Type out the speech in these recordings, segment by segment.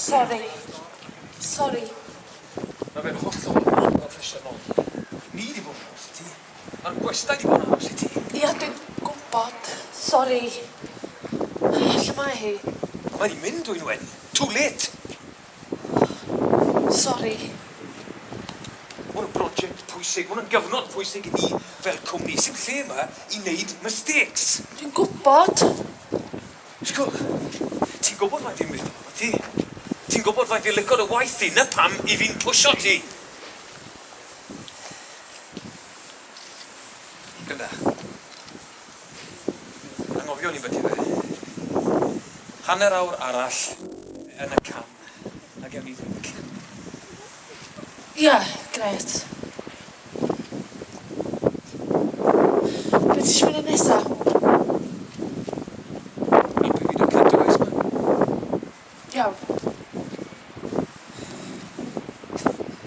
Sori. Sori. Mae fe'n hollol anbroffesiynol. Ni 'di bod yn haws i ti. Mae'r gwestai 'di bod yn haws i ti. Ia, dwi'n gwybod. Sori. Lle mae hi? Mae 'di mynd, Dwynwen. Too late. Sori. Ma' hwn yn broject pwysig, ma' hwn yn gyfnod pwysig i ni fel cwmni. Sim lle 'ma i neud mistakes. Dwi'n gwybod. Sgwl, ti'n gwybod faint fi'n meddwl amdanat ti. Ti'n gwybod faint fi'n lico dy waith di, 'na pam i fi'n pwsio ti. Granda. Anghofio ni byti fe. Hanner awr arall yn y can a gewn ni ddrinc. Ia, grêt. Be ti isio fi neud nesa? Helpu fi 'da cutaways 'ma. Iawn.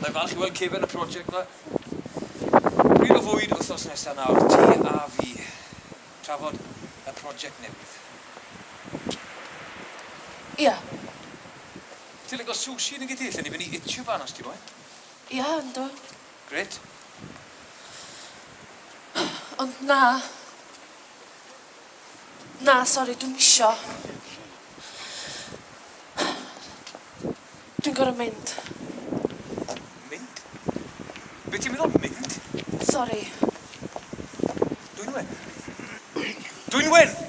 Mae'n falch i weld Kevin y project 'ma. Pryd o fwyd wythnos nesa nawr, ti a fi. Trafod y project newydd. Ia. Ti'n lico sushi nag wyt ti? Allen ni fynd i Ichiban os ti moyn. Ia, yndw. Grêt. Ond na. Na, sori, dwi'm isio. Dwi'n gor'o' mynd. Mynd? Be' ti'n meddwl, mynd? Sori. Dwynwen. Dwynwen!